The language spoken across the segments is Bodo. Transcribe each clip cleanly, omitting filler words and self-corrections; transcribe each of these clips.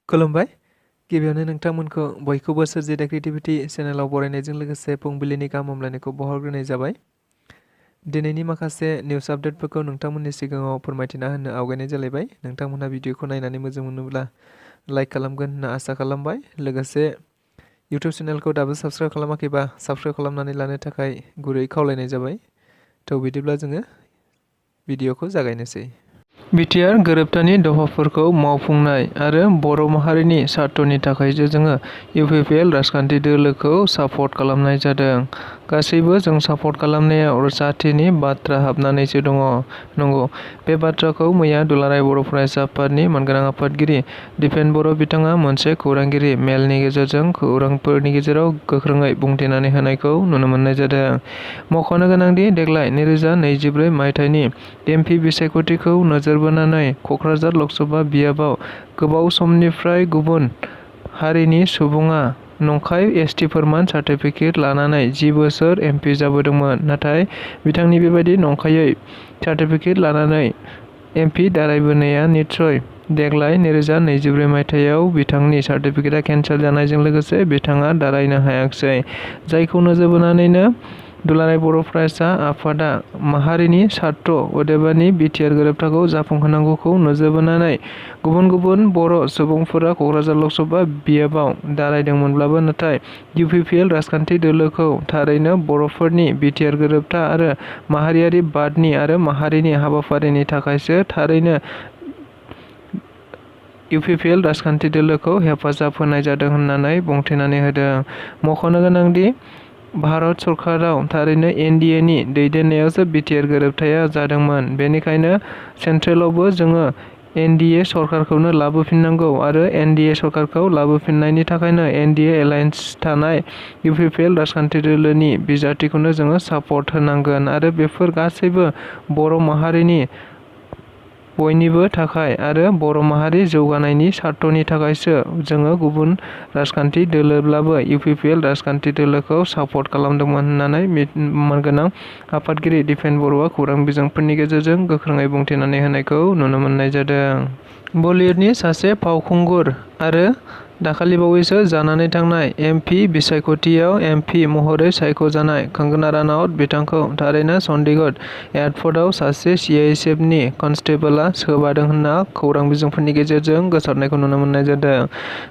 खुलुमबाय। गिबियावनो नोंथांमोनखौ बयखौबो स्वरजि द क्रिएटिविटी चेनेलाव बरायनायजों लोगोसे फुंबिलिनि गाहाम हामलायनायखौ बावहरग्रोनाय जाबाय। दिनैनि माखासे निउस आपडेटफोरखौ नोंथांमोननि सिगाङाव फोरमायथिना होनो आवगायनाय जालायबाय। नोंथांमोनहा भिडिअखौ नायनानै मोजां मोनोब्ला लाइक खालामगोन होनना आसा खालामबाय। लोगोसे इउटिउब चेनेलखौ दाबो साबस्क्राइब खालामाखैबा साबस्क्राइब खालामनानै लानो थाखाय गुरै खावलायनाय जाबाय। थ' बिदिब्ला जोङो भिडिअखौ जागायनोसै। बिटिआर गोरोबथानि दफाफोरखौ मावफुंनाय आरो बर' माहारिनि स्वार्थनि थाखायसो जोङो इउपिपिएल राजखान्थि दोलोखौ सापर्ट खालामनाय जादों। गासैबो जों सापर्ट खालामनायाव जाथिनि बाथ्रा हाबनानैसो दङ। नंगौ, बे बाथ्राखौ मैया दुलाराय बर' फरायसा आफादनि मानगोनां आफादगिरि दिपेन बर' बिथाङा मोनसे खौरांगिरि मेलनि गेजेरजों खौरांफोरनि गेजेराव गोख्रोङै बुंथिनानै होनायखौ नुनो मोननाय जादों। मख'नो गोनांदि देग्लाय 2024 मायथाइनि एमपि बिसायख'थिखौ नोजोर बोनानै क'क्राझार लकसभा बियाबाव गोबाव समनिफ्राय गुबुन हारिनि सुबुङा नंखाय एसटि फोरमान सार्टिफिकेट लानानै 10 बोसोर एमपि जाबोदोंमोन। नाथाय बिथांनि बेबायदि नंखायै सार्टिफिकेट लानानै एमपि दारायबोनाया निस्सय देग्लाय 2024 मायथाइयाव बिथांनि सार्टिफिकेटआ केन्सेल जानायजों लोगोसे बिथाङा दारायनो हायाखिसै। जायखौ नोजोर बोनानैनो दुलाराय बर' फरायसा आफादा माहारिनि स्वार्थ अदेबानि बिटिआर गोरोबथाखौ जाफुंहोनांगौखौ नोजोर बोनानै गुबुन गुबुन बर' सुबुंफोरा क'क्राझार लकसभा बियाबाव दारायदोंमोनब्लाबो नाथाय इउपिपिएल राजखान्थि दोलोखौ थारैनो बर'फोरनि बिटिआर गोरोबथा आरो माहारियारि बादनि आरो माहारिनि हाबाफारिनि थाखायसो थारैनो इउपिपिएल राजखान्थि दोलोखौ हेफाजाब होनाय जादों होननानै बुंथिनानै होदों। मख'नो गोनांदि भारत सरकाराव थारैनो एनडिएनि दैदेननायावसो बिटिआर गोरोबथाया जादोंमोन। बेनिखायनो सेन्ट्रेलावबो जोङो एनडिए सरकारखौनो लाबोफिननांगौ आरो एनडिए सरकारखौ लाबोफिननायनि थाखायनो एनडिए एलायन्स थानाय इउपिपिएल राजखान्थि दोलोनि बिजाथिखौनो जोङो सापर्ट होनांगोन आरो बेफोर गासैबो बर' माहारिनि बयनिबो थाखाय आरो बर' माहारि जौगानायनि स्वार्थनि थाखायसो जोङो गुबुन राजखान्थि दोलोब्लाबो इउपिपिएल राजखान्थि दोलोखौ सापर्ट खालामदोंमोन होननानै मानगोनां आफादगिरि दिपेन बर'आ खौरां बिजोंफोरनि गेजेरजों गोख्रोङै बुंथिनानै होनायखौ नुनो मोननाय जादों। बलिउडनि सासे फावखुंगुर आरो दाखालिबावैसो जानानै थांनाय एमपि बिसायख'थियाव एमपि महरै सायख'जानाय कंगना रानावत बिथांखौ थारैनो चन्डीगढ़ एयारपर्टआव सासे सिआइएसएफनि कनस्टेबलआ सोबादों होनना खौरां बिजोंफोरनि गेजेरजों गोसारनायखौ नुनो मोननाय जादों।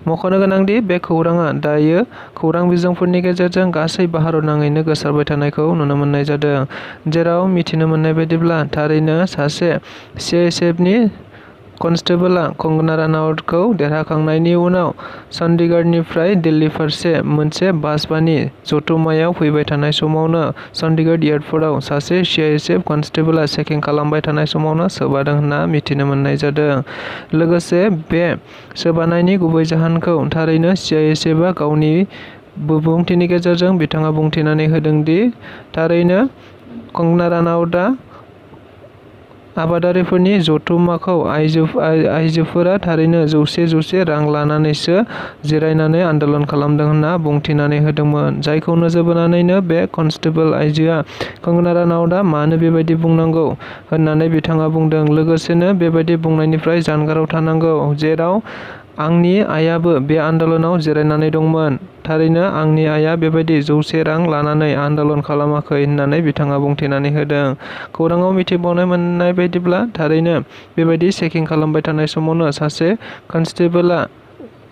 मख'नो गोनांदि बे खौराङा दायो खौरां बिजोंफोरनि गेजेरजों गासै भारत नाङैनो गोसारबाय थानायखौ नुनो मोननाय जादों। जेराव मिथिनो मोननाय बायदिब्ला थारैनो सासे सिआइएसएफनि कनस्टेबलआ कंगना रानावतखौ देरहाखांनायनि उनाव चन्डीगढ़निफ्राय दिल्ली फारसे मोनसे बासबानि जथुम्मायाव फैबाय थानाय समावनो चन्डीगढ़ एयारपर्टआव सासे सिआइएसएफ कनस्टेबलआ चेकिं खालामबाय थानाय समावनो सोबादों होनना मिथिनो मोननाय जादों। लोगोसे बे सोबानायनि गुबै जाहोनखौ थारैनो सिआइएसएफआ गावनि बिबुंथिनि गेजेरजों बिथाङा बुंथिनानै होदोंदि थारैनो कंगना रानावतआ आबादारिफोरनि जथुम्माखौ आइजोफोरा थारैनो जौसे रां लानानैसो जिरायनानै आन्दोलन खालामदों होनना बुंथिनानै होदोंमोन। जायखौ नोजोर बोनानैनो बे कनस्टेबल आइजोआ कंगना रानावतआ मानो बेबायदि बुंनांगौ होननानै बिथाङा बुंदों। लोगोसेनो बेबायदि बुंनायनिफ्राय जानगाराव थानांगौ जेराव आंनि आइयाबो बे आन्दोलनाव जिरायनानै दंमोन। थारैनो आंनि आइया बेबायदि 100 रां लानानै आन्दोलन खालामाखै होननानै बिथाङा बुंथिनानै होदों। खौराङाव मिथिबावनो मोननाय बायदिब्ला थारैनो बेबायदि चेकिं खालामबाय थानाय समावनो सासे कनस्टेबलआ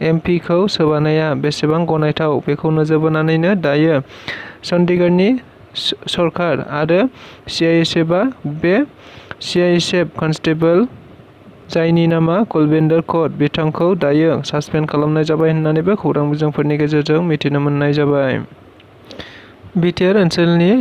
एमपिखौ सोबानाया बेसेबां गनायथाव बेखौ नोजोर बोनानैनो दायो चन्डीगढ़नि सरकार आरो सिआइएसएफआ बे सिआइएसएफ कनस्टेबल जायनि नामा कुलविंदर कौर बिथांखौ दायो सासपेन्ड खालामनाय जाबाय होननानैबो खौरां बिजोंफोरनि गेजेरजों मिथिनो मोननाय जाबाय। बिटिआर ओनसोलनि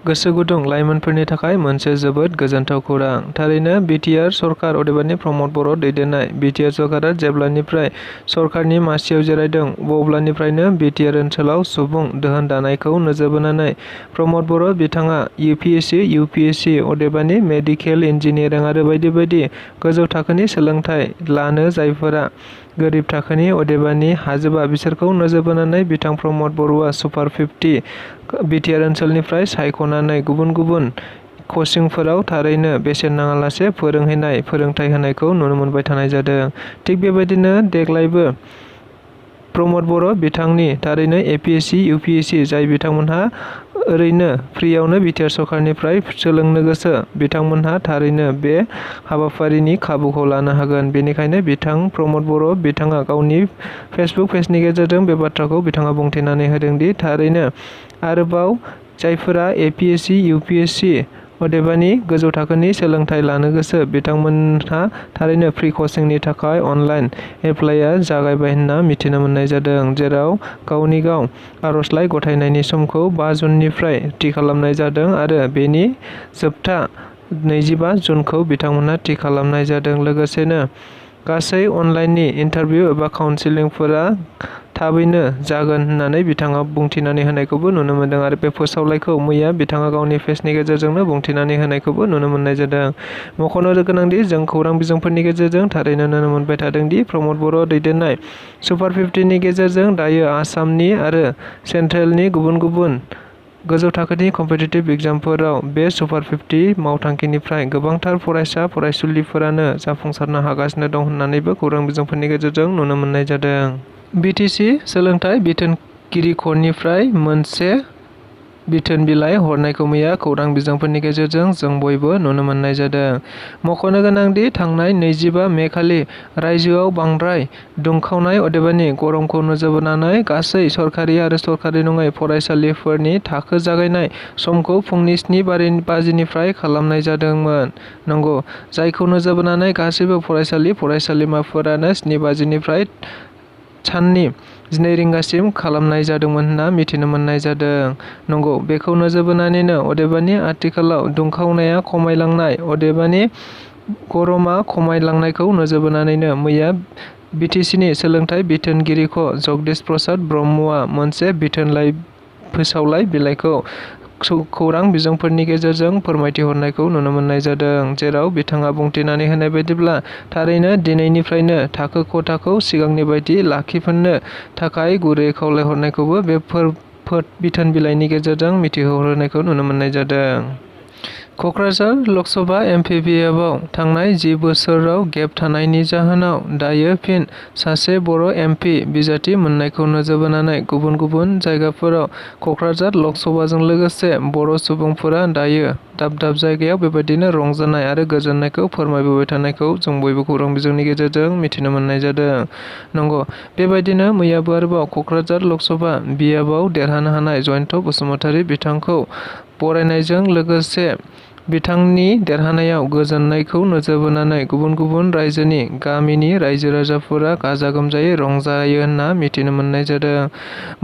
गोसो गुदुं लाइमोनफोरनि थाखाय मोनसे जोबोद गोजोनथाव खौरां। थारैनो बिटिआर सरकार अदेबानि प्रमद बर' दैदेननाय बिटिआर सरकारा जेब्लानिफ्राय सरकारनि मासियाव जिरायदों अब्लानिफ्रायनो बिटिआर ओनसोलाव सुबुं दोहोन दानायखौ नोजोर बोनानै प्रमद बर' बिथाङा इउपिएससि अदेबानि मेडिकेल इन्जिनियारिं आरो बायदि बायदि गोजौ थाखोनि सोलोंथाइ लानो जायफोरा गोरिब थाखोनि अदेबानि हाजोबा बिसोरखौ नोजोर बोनानै बिथां प्रमद बर'आ सुपार 50 बिटिआर ओनसोलनिफ्राय सायख'नानै गुबुन गुबुन कचिंफोराव थारैनो बेसेन नाङालासे फोरोंथाइ होनायखौ नुनो मोनबाय थानाय जादों। थिग बेबायदिनो देग्लायबो प्रमद बर' बिथांनि थारैनो APSC UPSC जाय बिथांमोनहा ओरैनो फ्रियावनो बिटिआर सरकारनिफ्राय सोलोंनो गोसो बिथांमोनहा थारैनो बे हाबाफारिनि खाबुखौ लानो हागोन। बेनिखायनो प्रमद बर' बिथाङा गावनि फेसबुक पेजनि गेजेरजों बे बाथ्राखौ बिथाङा बुंथिनानै होदों दि थारैनो आरोबाव जायफोरा APSC UPSC अदेबानि गोजौ थाखोनि सोलोंथाइ लानो गोसो बिथांमोनहा थारैनो फ्रि कचिंनि थाखाय अनलाइन एप्लाइआ जागायबाय होनना मिथिनो मोननाय जादों, जेराव गावनि आर'जलाइ गथायनायनि समखौ 5 जुननिफ्राय थि खालामनाय जादों आरो बेनि जोबथा 25 जुनखौ बिथांमोनहा थि खालामनाय जादों। लोगोसेनो गासै अनलाइननि इन्टारभिउ एबा काउन्सिलिंफोरा थाबैनो जागोन होननानै बिथाङा बुंथिनानै होनायखौबो नुनो मोनदों आरो बे फोसावलायखौ मैया बिथाङा गावनि पेजनि गेजेरजोंनो बुंथिनानै होनायखौबो नुनो मोननाय जादों। मख'नो गोनांदि जों खौरां बिजोंफोरनि गेजेरजों थारैनो नुनो मोनबाय थादों दि प्रमद बर' दैदेननाय सुपार 50नि गेजेरजों दायो आसामनि आरो सेन्ट्रेलनि गुबुन गुबुन गोजौ थाखोनि कम्पिटिटिभ एग्जामफोराव बे सुपार 50 मावथांखिनिफ्राय गोबांथार फरायसुलिफोरानो जाफुंसारनो हागासिनो दं होननानैबो खौरां बिजोंफोरनि गेजेरजों नुनो मोननाय जादों। BTC सोलोंथाइ बिथोनगिरि ख'निफ्राय मोनसे बिथोन बिलाइ हरनायखौ मैया खौरां बिजोंफोरनि गेजेरजों जों बयबो नुनो मोननाय जादों। मख'नो गोनांदि थांनाय 25 मे खालि रायजोआव बांद्राय दुंखावनाय अदेबानि गरमखौ नोजोर बोनानै गासै सरखारि आरो सरखारि नङै फरायसालिफोरनि थाखो जागायनाय समखौ फुंनि 7 बाजिनिफ्राय खालामनाय जादोंमोन। नंगौ, जायखौ नोजोर बोनानै गासैबो फरायसालिमाफोरानो 7 बाजिनिफ्राय साननि 12 रिंगासिम खालामनाय जादोंमोन होनना मिथिनो मोननाय जादों। नंगौ, बेखौ नोजोर बोनानैनो अदेबानि आथिखालाव दुंखावनाया खमायलांनाय अदेबानि गरमा खमायलांनायखौ नोजोर बोनानैनो मैया BTCनि सोलोंथाइ बिथोनगिरि ख' जगदीश प्रसाद ब्रह्मआ मोनसे फोसावलाइ बिलाइखौ खौरां बिजोंफोरनि गेजेरजों फोरमायथि हरनायखौ नुनो मोननाय जादों, जेराव बिथाङा बुंथिनानै होनाय बायदिब्ला थारैनो दिनैनिफ्रायनो थाखो खथाखौ सिगांनि बायदि लाखिफिननो थाखाय गुरैयै खावलायहरनायखौबो बे बिथोन बिलाइनि गेजेरजों मिथिहोहरनायखौ नुनो मोननाय जादों। क'क्राझार लकसभा MPPFआव थांनाय 10 बोसोराव गेप थानायनि जाहोनाव दायो फिन सासे बर' MP बिजाथि मोननायखौ नोजोर बोनानै गुबुन गुबुन जायगाफोराव क'क्राझार लकसभाजों लोगोसे बर' सुबुंफोरा दायो दाब दाब जायगायाव बेबायदिनो रंजानाय आरो गोजोननायखौ फोरमायबोबाय थानायखौ जों बयबो खौरां बिजोंनि गेजेरजों मिथिनो मोननाय जादों। नंगौ, बेबायदिनो मैयाबो आरोबाव क'क्राझार लकसभा बियाबाव देरहानो हानाय जयन्त बसुमतारी बिथांखौ बरायनायजों लोगोसे बिथांनि देरहानायाव गोजोननायखौ नोजोर बोनानै गुबुन गुबुन रायजोनि गामिनि रायजो राजाफोरा गाजा गोमजायै रंजायो होनना मिथिनो मोननाय जादों।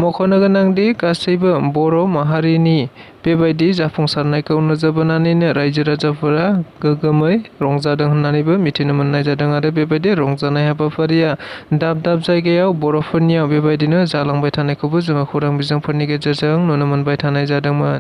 मख'नो गोनांदि गासैबो बर' माहारिनि बेबायदि जाफुंसारनायखौ नोजोर बोनानैनो रायजो राजाफोरा गोगोमै रंजादों होननानैबो मिथिनो मोननाय जादों आरो बेबायदि रंजानाय हाबाफारिया दाब दाब जायगायाव बर'फोरनियाव बेबायदिनो जालांबाय थानायखौबो जोङो खौरां बिजोंफोरनि गेजेरजों नुनो मोनबाय थानाय जादोंमोन।